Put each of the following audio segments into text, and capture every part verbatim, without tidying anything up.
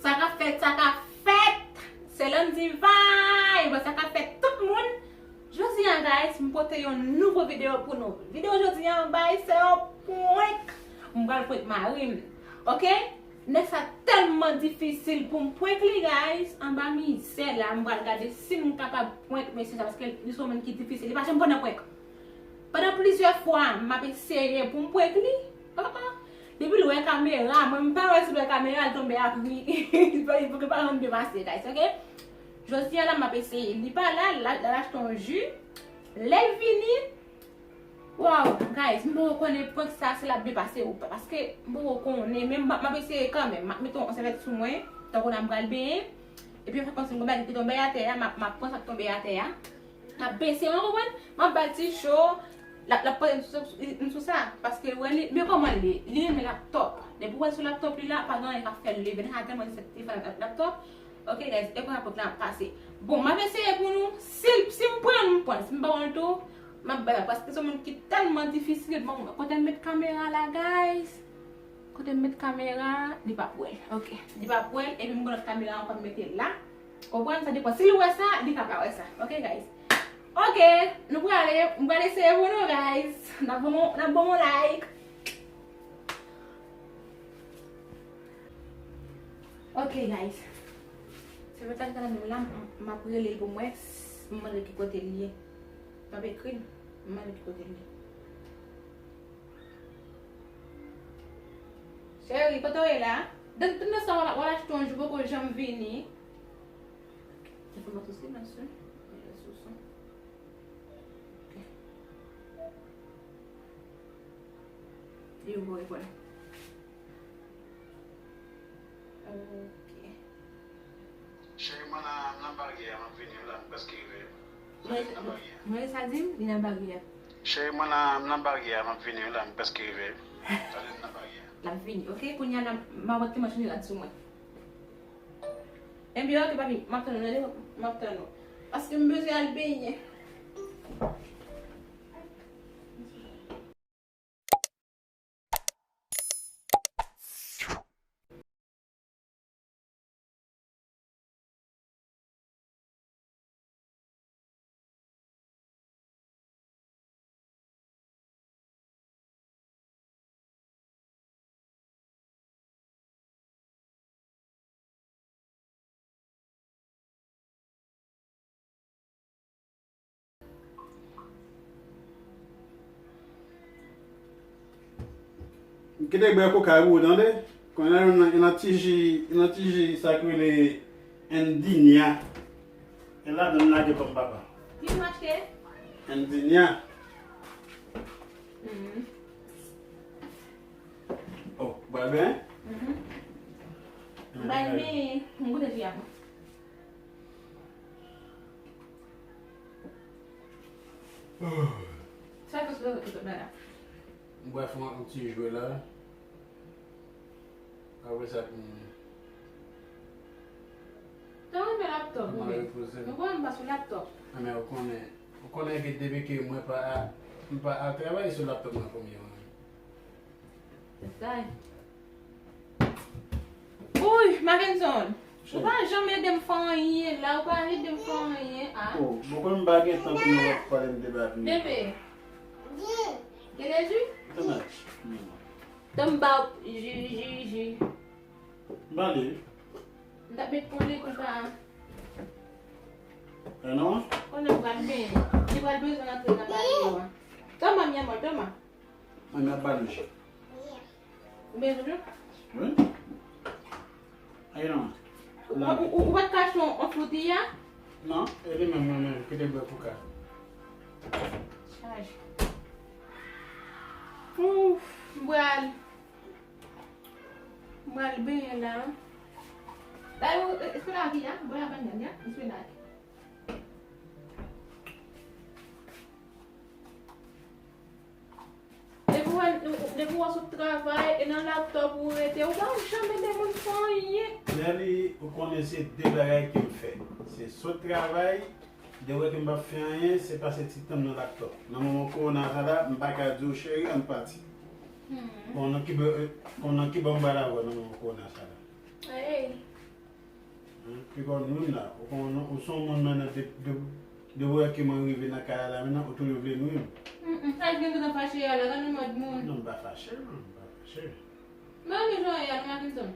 Sa k ap fèt, sa k ap fèt? Se Landy Vibe, sa k ap fèt tout moun? Jodi a, guys, m pote yon nouvo videyo pou nou. Videyo jodi a, bay, se yon prank. M pral prank mari m. Oke? Nèg sa tèlman difisil pou m prank li, guys. Anba mizè la, m pral gade si m kapab prank mesye sa, paske li se yon moun ki difisil. Li pa janm bon nan prank. Pandan plizyè fwa, m ap eseye pou m prank li. Oh, oh. Depi l wè kamera, mwen m pa wè si l wè kamera, l tonbe ap ri. Li pa, li pa janm byen pase, guys, oke? Jodi a la, m ap eseye. Li pa la, l al, l al achte yon ji. Lè l vini, wow, guys, m poko konnen prank sa, si l ap byen pase ou pa. Paske m poko konnen, men m ap, m ap eseye kanmenm. M ap mete yon sèvyèt sou mwen, tankou la m pral benyen. Epi, m fè kòmsi m gon bagay ki tonbe atè a, m ap, m ap pran sa k tonbe atè a. M ap bese, w konprann? M ap ba l ti cho. L ap, l ap poze m sou, m sou sa. Paske, wè, li, men kòman l ye? Li renmen laptop. Depi w wè l sou laptop li la, pa gen anyen k ap fè l leve. Nan atè mwen, se telefòn ak laptop. Ok, guys, e konsa prank la ap pase. Bon, m ap eseye pou nou. Si, si m pran l, m pran l. Si m pa pran l tou, m ap bay la. Paske se yon moun ki tèlman difisil. Bon, kote m met kamera la, guys? Kote m met kamera, li p ap wè l. Ok, li p ap wè l, epi m gen lòt kamera ankò m mete l la. Konprann? Sa depann. Si l wè sa, li ka pa wè sa. Ok, guys? Ok, nou prale, m prale eseye pou nou, guys. N ap ban m, n ap ban m yon like. Ok, guys. Se mwen k al nan men l la, m, m ap rele l pou m wè, m mande l ki kote l ye. M ap ekri l, m mande l ki kote l ye. Cheri, kote w ye la? Depi nan sa w al, w al achte yon jou, poko janm vini. Telefòn nan sou silans, wi. Mete l sou son. Ok. Li poko reponn. Ok. Cheri, mwen nan, m nan baryè a, m ap vini la, m prèske rive. Mwen, mwen sa di m, li nan baryè. Cheri, mwen nan, m nan baryè a, m ap vini la, m prèske rive. Talè m nan baryè a. L ap vini, ok? Kounye a la, m ap mete manch li rad sou mwen. Ebyen, ok, papi, m ap tann ou, tande? M ap tann ou. Paske m bezwen al benyen. Kite bwè koka pou ou, tande? Kounye a, yon, yon ti ji, yon ti ji, sa ki rele Endinya. E ladan l lage ban m, papa. Ki m achte? Endinya. Mhm. Oh, bwè byen? Mhm. M bay men, m goute ti a. Sa k ap sou laptop la? M pral fè yon ti jwe la. Apre sa, pou m... Tande laptop ou menm. Mwen pa sou laptop. A, men ou konnen, ou konnen ke depi ke mwen pa, m pa al travay sou laptop mwen premye an. Se sa. Uy, Mackenson, ou pa janm ede m fè anyen la, ou pa ede m fè anyen, a. Oh, bon, kòm m pa gen tan pou nou ap pale m deba avè w. Bebe. Gen de ji? Too much. Tann m ba w ji, ji, ji. M ba li. M t ap met pou li pou l pa. E non? Konnen m pral benyen. Li pral bezwen antre nan bagay yo a. Toma, mi amor, toma. An ap ba nou je. Ou bezwen dlo? Wi. Ayo non. Ou, ou, ou, ou pa t ka achte yon, yon fwouti a? Non, e li menm, mwen menm, ki te bwè koka. Chaj. Ouf, m pral, m pral benyen la. Dayè, espinaki a, bwè a bann nèg a, espinaki. Depi w wè, depi w wè sot travay, e nan laptop ou rete, ou pa janm ede moun fè anyen. Nelly, ou konnen se de bagay ke m fè. Se sot travay, de wè ke m p ap fè anyen, se pase ti tan m nan laptop. Nan moman kowona sa la, m pa ka di w, cheri, ann pati. Hmm. Bon, nan ki bò, bon, nan ki bò m pral avè w nan moman kowona sa la? Ey. Piga w nwi m la. Ou konn, ou se yon moun menm nan de, de, de wè ke mwen rive nan kay la la menm nan, ou toujou vle nwi m. Mm, mm, sa gen toutan fache a la, gade mòd moun. Non, m pa fache, non, m pa fache. Men ou menm jan w ye a, non, Mackenson?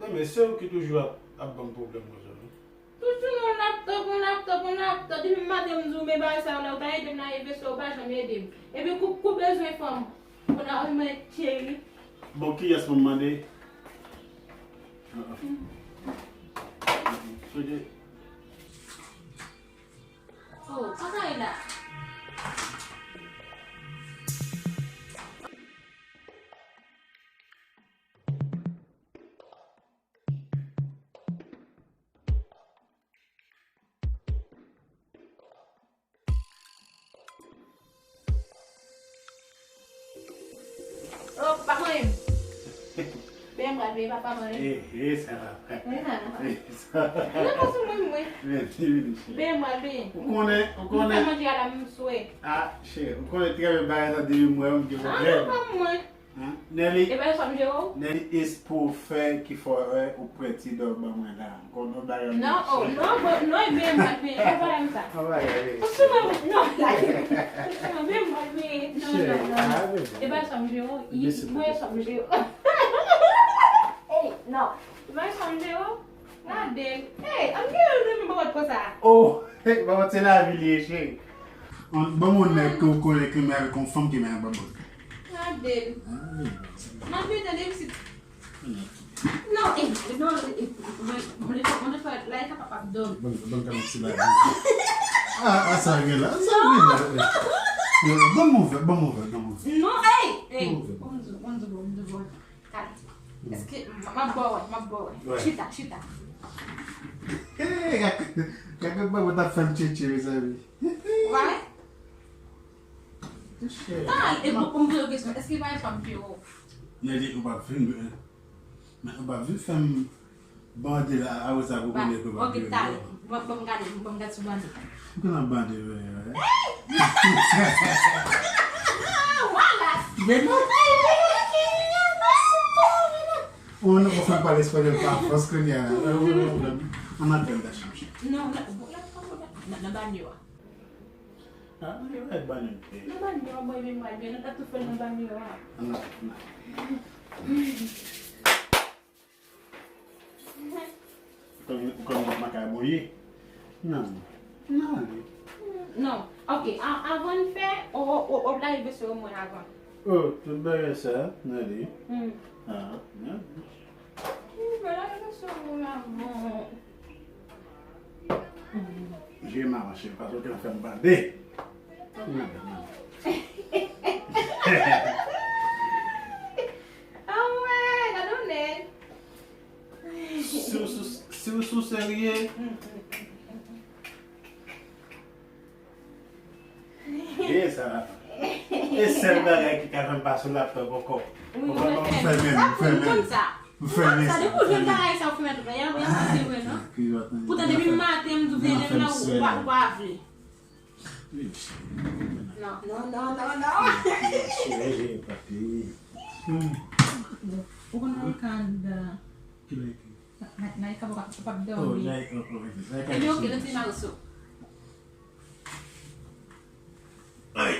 Non, men se ou ki toujou ap, ap ban m pwoblèm konsa, non. Toujou yon laptop, yon laptop, yon laptop. Depi maten m di w, men bagay sa yo la, ou ta ede m nan evesyon, ou pa janm ede m. Epi kou, kou bezwen fanm. Kounye a, ou mwen cheri. Bon, kiyès pou m mande? Ah, ah. Sou de. Oh, pa kay la. Oh, pa manyen m. Ben, m pral veye papa manyen m. Eh, eh, sa va. Wi, sa va. Eh, sa va. Nan pa sou mwen, mwen. Vini, vini, cheri. Ben, m pral veye. Ou konnen, ou konnen. M fè manje a la, m swe. Ah, cheri, ou konnen trè byen bagay sa depi m wè w, m gen pwoblèm. Ah, non, pa mwen. Hein? Nelly, e pa sa m jere w? Nelly, espofè ki fè ou pran ti dòl ban mwen la. Ou konn yon bagay. Non, oh, non, bon, non, e byen, mwen, byen, e pa m sa. An bagay, wi. Ou sou mwen, non, la. Ou sou mwen, byen, mwen, byen, non, non, non. E pa sa m jere w, mwen, sa m jere w. Ey, non, e pa sa m jere w. Gade l. Ey, an gen yon moun bòbòt konsa. Oh, hey, bòbòt se lavi li ye, cheri. Ban m yon nèg ke w konnen ki renmen avèk yon fanm ki renmen avèk bòbòt. Gade l. Ay, bòbòt. M ap mete l isit. Non, eh, non, eh, mwen, mwen, mwen, mwen, la, e kapab ap dòmi. Ban m, ban m kalite ti bagay. Ah, ah, sa gen la, sa gen la. Eh, ban m ouvè, ban m ouvè, ban m ouvè. Non, ey, ey, ban m ouvè. Ban m di, ban m di, ban m di, ban m di. Gade. Èske m, m ap ba w wè, m ap ba w wè. Wè. Chita, chita. Hey, gade, gade kòman w t ap fè m tchetche, mezanmi. Wè. Touche. Tan, e pou, pou m poze w kesyon, èske pa yon fanm ke w? Nèdi, ou p ap vin, men, men ou p ap vin fè m bande la, apre sa pou konnen ke w p ap vin. Ok, talè. Ban, ban m gade, ban m gade sou bande. Ou konn ap bande, wè, wè. Vwala! Men non! Ou, ou fè m pale espanyòl pa fòs kounye a. Ann antre anndan chanm, cheri. Non, nan, nan, nan, nan banyo a. Ah, mwen gen bagay ban nou te. Nan banyo a, mwen menm mwen byen, nou ta tou fè l nan banyo a. An, an. Ou konn, ou konn makay mouye? Non. Non, ale. Non. Ok, a, avan n fè, o, o, o, o, lave vesye mwen avan. Oh, tout bagay sa, n ale. Hmm. Ah, non. Hmm, men lave vesye mwen avan. Je mache, paske w te fè m bande. Anmwey, gade yon nèg. Si w sou, si w sou serye. E sa. E sèl bagay ki ka fè m pa sou laptop ankò. Wi, mwen fè menm, mwen fè menm. M fèmen sa. Sa depi w jwenn bagay sa ou fèmen tout. Y ap, y ap pase vre non. Poutan depi maten m di w vini la ou pa, ou pa vle. Non, non, non, non, non. Ou konn nan kanda. Ki lè ki? Naika pa p ap dòmi. Ebyen ok, lè ti maroso. Ay.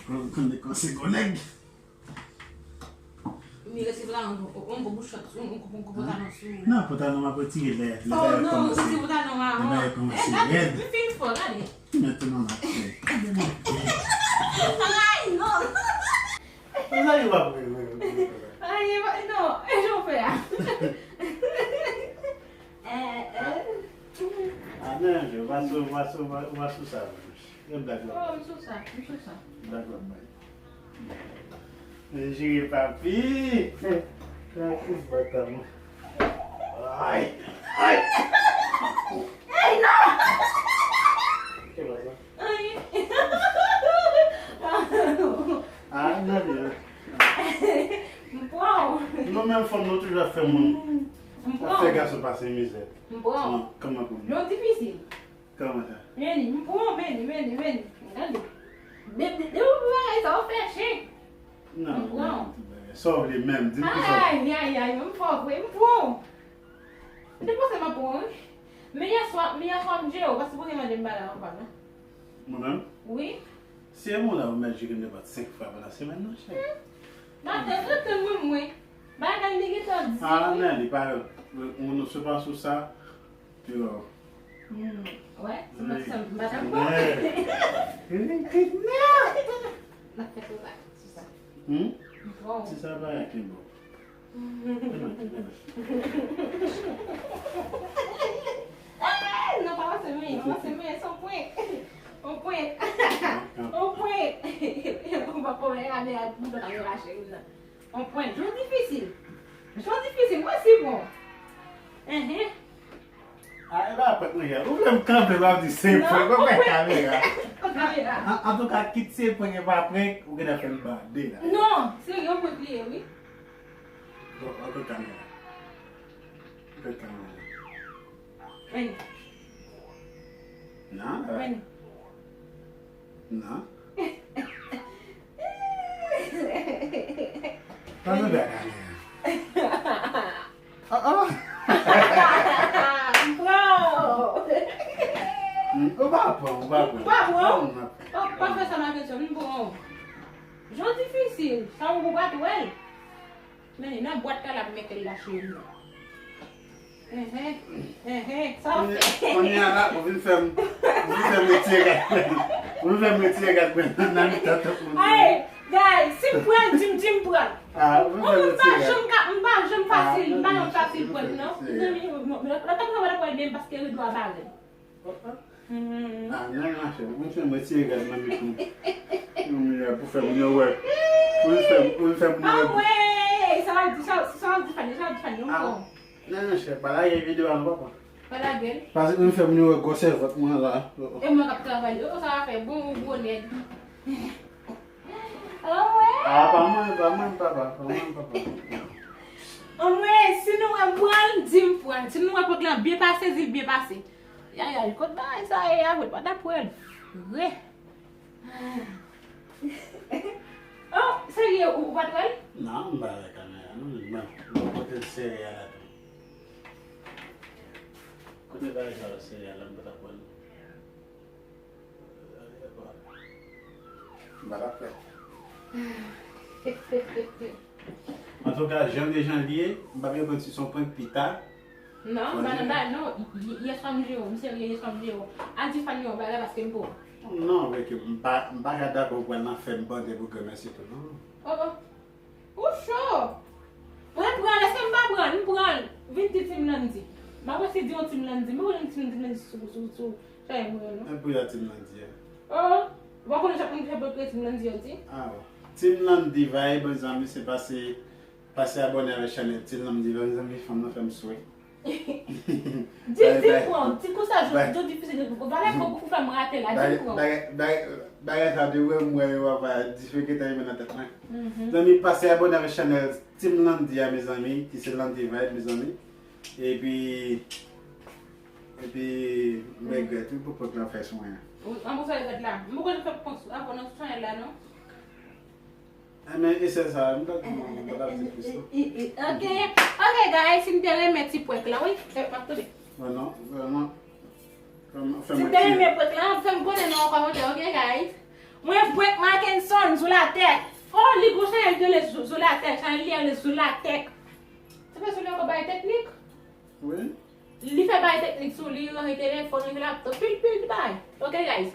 Konn de konse konèg. Mi resi la, on, on, on gwo bouchòt, on, on, on gwo pantalon sou. Non, pantalon m ap retire lè, lè bagay kòmanse. Oh non, ou retire pantalon a. Lè bagay kòmanse rèd. Gade, m fin fò, gade. Men tou non, m ap fè. Ay, non. Mezanmi, w ap ri, ri, ri, ri. Ay, non, e jan w fè a. Eh, eh. Ah, men, je, w pa sou, w pa sou, w pa sou sa. Yon blag la. Oh, m sou sa, m sou sa. Blag la, bay. Men jire papi. Papi, bata mwen. Ay, ay. Ay, non! Ki blag la? Ay. Ah, nan li. M pran w. Nou menm fanm, nou toujou ap fè moun. M pran w. Ap fè gason pase mizè. M pran w. Kòman pou nou? Yo difisil. Kòman sa? Meni, m pran w, meni, meni, meni. Gade. De, de, de, ou bagay sa, ou fè chen. Non, m pran w. Sa w vle menm, di m ki sa. Ay, ay, ay, m fò vre, m pran w. M te panse m ap pran, wi. Men yè swa, men yè swa m jere w, pa sipoze mande m bagay ankò, non. Mwen menm? Wi. Si e moun la ou mèt jere m nenpòt senk fwa pandan semèn nan, cheri. Maten, maten, mwen, mwen. Bagay li gentan di. Ah, wi. Nan, li pa, on ne se passe sou sa. Yo. Hmm, wè, se mwen ki sanm, m pa t ap pran. N ap fè tou la, sou sa. Hmm? Bon. Ti sa pa ak li bon. Ah, non, pa panse mwen, pa panse mwen, se yon prank. Yon prank. Yon prank. Ou pa konnen la, men a, mwen pa rache, non. On pwen, jou difisil. Jou difisil, mwen si bon. Enhen. A, e pa prank mwen ye. Ou vle m kanpe, m ap di se prank. Ou fè kamera. Kamera. An, antouka, kit se prank e pa prank, ou gentan fè m bande la. Non, se yon prank li ye, wi. Bon, an kot kamera? An kot kamera? Vini. Non, vini. Non. Pa nan bagay la. Ah, ah. M pran w. Hmm, ou pa pran, ou pa pran. Ou pa pran? Non, non. Oh, pa fè sa nan kesyon, m pran w. Jan difisil, sa ou pa t wè l. Men, nan bwat la, l ap mete l la, cheri. Enhen, enhen, sa w fè? Kounye a la, ou vin fè m, ou vin fè m retire gad mwen. Ou vin fè m retire gad mwen nan mitan tout moun. Hey, guys, si m pran, di m, di m pran. Ah, ou vin fè m retire gad. M pa janm ka, m pa janm fasil, m pa janm fasil pran, non. Mezanmi, lòt tan mwen wè l ap wè byen paske rido a bare. Ah, non, non, chè, mwen fè mwen retire gad nan mitan. Pou fè moun yo wè. Pou fè, pou fè moun yo wè. Anmwey, sa w ap di, sa, sa w ap di Fanny, sa w ap di Fanny, yon fò. Non, non, chè, pa lage videyo a non, papa. Pa lage l. Paske mwen fè moun yo wè gwosè vant mwen la. E mwen k ap travay. Yo, sa w ap fè bon, ou gwo nèg. Anmwey. Ah, pa mwen, pa mwen, papa, pa mwen, papa. Anmwey, si nou wè m pran l, di m pran l. Si nou wè prank lan byen pase, di l byen pase. Yayay, kot bagay sa ye a vre? Pa t ap wè l vre. Oh, serye, ou, ou pa t wè l? Non, m pa wè kamera non, men bon, bon, kote l sere a la tou. Kote bagay sa yo sere a la, m pa t ap wè l. M pa t ap fè. Antouka, jan de jan li ye, m pa reponn si se yon prank pita. Non, m pa nan ba, non, y-, y-, yè swa m jere w, m serye, yè swa m jere w. Al di Fanny yon bagay paske m pran w. Non, vre ke m pa, m pa ka dakò pou al nan fè m bande pou granmèsi tou, non. Oh, oh. Ou cho! Mwen pran l, èske m pa pran l? M pran l. Vin di Team Landy. M ap resi di yon Team Landy. M pa konnen Team Landy sou, sou, sou, Chè mwen non. E pou y a Team Landy a? Oh, ou pa konnen chak moun ki fè pòtre Team Landy yo di? Ah, bon. Team Landy vibe, mezanmi, se pase, pase abòne avèk chanèl Team Landy vibe, mezanmi, fanm nan fè m swe. Di, di pran, ti kou sa, jou, jou difisil, valè kòb ou fè m rate la, di pran. Bagay, bagay, bagay sa, depi mwen wè yo ap di fè gentan rive nan tèt mwen. Mezanmi, pase abòne avèk chanèl Team Landy a, mezanmi, ki se Landy vibe, mezanmi. Epi, Epi, m regrèt wi pou prank lan fè sou mwen an. Ou, an pou sa regrèt la. M poko janm fè prank sou, avè w nan sou chanèl la non. Enben, e sèl sa, m pa t di non, m pa t ap di plis non. Ok, ok guys, si n te renmen ti prank lan, wi, m ap tande. Bon, non, vrèman, vrèman, fè mwen ti. Si n te renmen prank lan, fè m konnen nan yon kòmantè, ok guys? Mwen prank Mackenson, Zoulatèk. Oh, li gon chanèl ki rele Zou-, Zoulatèk, chanèl li rele Zoulatèk. Se pa sou li ankò bay teknik? Wi. Li fè bay teknik sou li, li range telefòn, li range laptop, pil, pil bagay. Ok, guys.